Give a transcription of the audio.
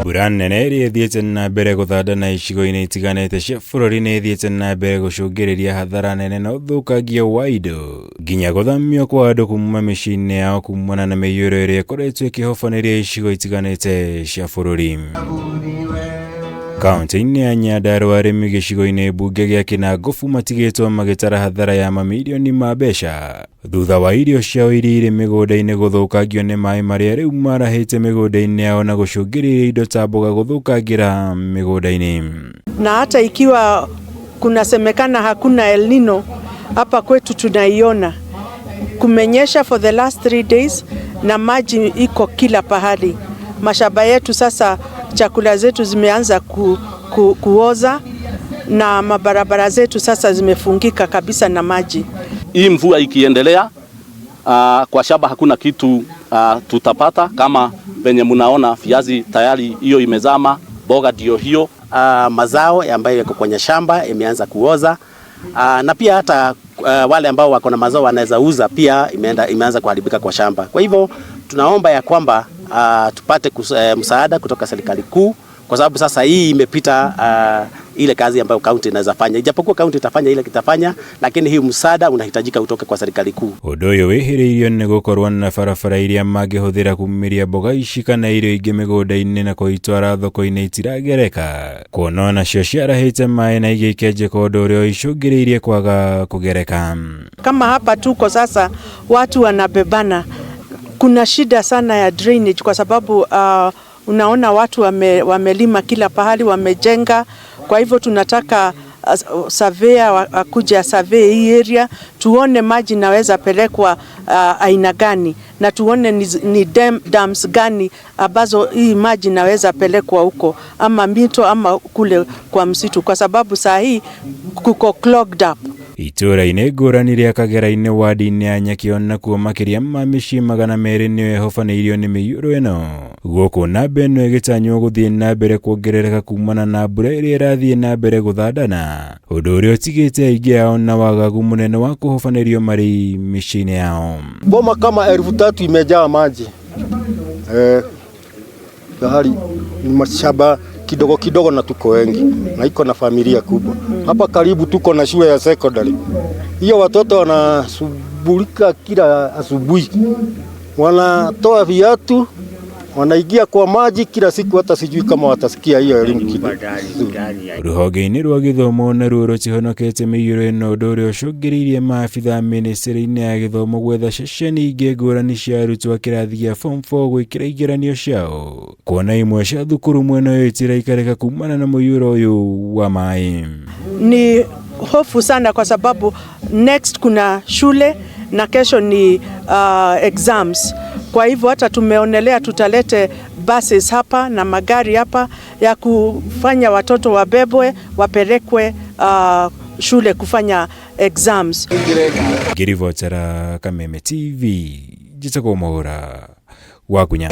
Mbura nene ĩrĩa ĩthiĩte na mbere gũthandana icigo-inĩ itiganĩte cia bũrũri nĩ ĩthiĩte na mbere gũcũngĩrĩria hathara nene na ũthũkangia wa indo nginya gũthamio kwa andũ kuma mĩciĩ-inĩ yao kumana na mĩiyũro ĩrĩa ĩkoretwo ĩkĩhobanĩria icigo itiganĩte cia bũrũri. Kaunti-inĩ ya Nyandarua, arĩmi gĩcigo-inĩ mbunge gĩa Kĩnangobu matigĩtwo magĩtara hathara ya mamirioni ma mbeca thutha wa irio ciao iria irĩ mĩgũnda-inĩ gũthũkangio nĩ maĩ marĩa rĩu marahĩte mĩgũnda-inĩ yao na gũcũngĩrĩria indo ta mboga gũthũkangĩra mĩgũnda-inĩ. Na hata ikiwa kunasemekana hakuna El Nino, hapa kwetu tunaiona kumenyesha for the last 3 days na maji iko kila pahali. Mashamba yetu sasa, chakula zetu zimeanza kuoza na mabarabara zetu sasa zimefungika kabisa na maji. Hii mvua ikiendelea, kwa shamba hakuna kitu tutapata. Kama venye mnaona, viazi tayari hiyo imezama, mboga ndio hiyo. Mazao ambayo yako kwenye shamba imeanza kuoza, na pia hata wale ambao wako na mazao wanaweza uza pia imeanza kuharibika kwa shamba. Kwa hivyo tunaomba ya kwamba tupate msaada kutoka serikali kuu kwa sababu sasa hii imepita ile kazi ambayo kaunti inaweza fanya. Ijapokuwa kaunti itafanya ile kitafanya, lakini hii msaada unahitajika utoke kwa serikali kuu. Ũndũ ũyũ wĩhĩrĩirio nĩ gũkorwo na barabara iria mangĩhũthĩra kumĩria mboga ici kana irio ingĩ mĩgũnda-inĩ na kũitwara thoko-inĩ itiragereka, kuona onacio ciarahĩte maĩ na ingĩ ikenjeka, ũndũ ũrĩa icũngĩrĩirie kwaga kũgereka. Kama hapa tuko sasa, watu wanabebana. Kuna shida sana ya drainage kwa sababu unaona watu wamelima kila pahali, wamejenga. Kwa hivyo tunataka surveyor akuje survey hii area, tuone maji naweza pelekwa aina gani na tuone ni dams gani ambazo hii maji naweza pelekwa huko, ama mito ama kule kwa msitu, kwa sababu saa hii kuko clogged up. Itũra-inĩ ngũrani rĩa Kagera-inĩ, wadi-inĩ ya Nyakĩo, nakuo makĩria ma mĩciĩ 200 nĩyo ĩhobanĩirio nĩ mĩiyũro ĩno, gũkũ namba ĩno ĩgĩtanywo gũthiĩ na mbere kuongerereka kumana na mbura ĩrĩa ĩrathiĩ na mbere gũthandana, ũndũ ũrĩa ũtigĩte aingĩ ao na wagagu mũnene wa kũhobanĩrio marĩ mĩciĩ-inĩ yao. Boma kama 3000 imejaa maji, bahari ni mashamba kidogo kidogo na tuko wengi na iko na familia kubwa. Hapa karibu tuko na shule ya secondary. Hiyo watoto wanasubulika kila asubuhi, wanatoa viatu, wanaingia kwa maji kila siku, hata sijui kama watasikia hiyo elimu kidogo. Rũhonge-inĩ rwa gĩthomo naruo rũtihonokete mĩiyũro ĩno, ũndũ ũrĩa ũcũngĩrĩirie maabitha mĩnĩcĩrĩ-inĩ ya gĩthomo gwetha ceceni ingĩ ngũrani cia arutwo a kĩrathi gĩa form 4 gwĩkĩra igeranio ciao, kuona imwe cia thukuru mwena ũyũ itiraikarĩka kumana na mũiyũro ũyũ wa maĩ. Ni hofu sana kwa sababu next kuna shule na kesho ni exams. Kwa hivyo hata tumeonelea tutalete buses hapa na magari hapa ya kufanya watoto wabebwe, wapelekwe shule kufanya exams. Ngĩribotera Kameme TV, njĩtagwo Mwaũra wa Ngunya.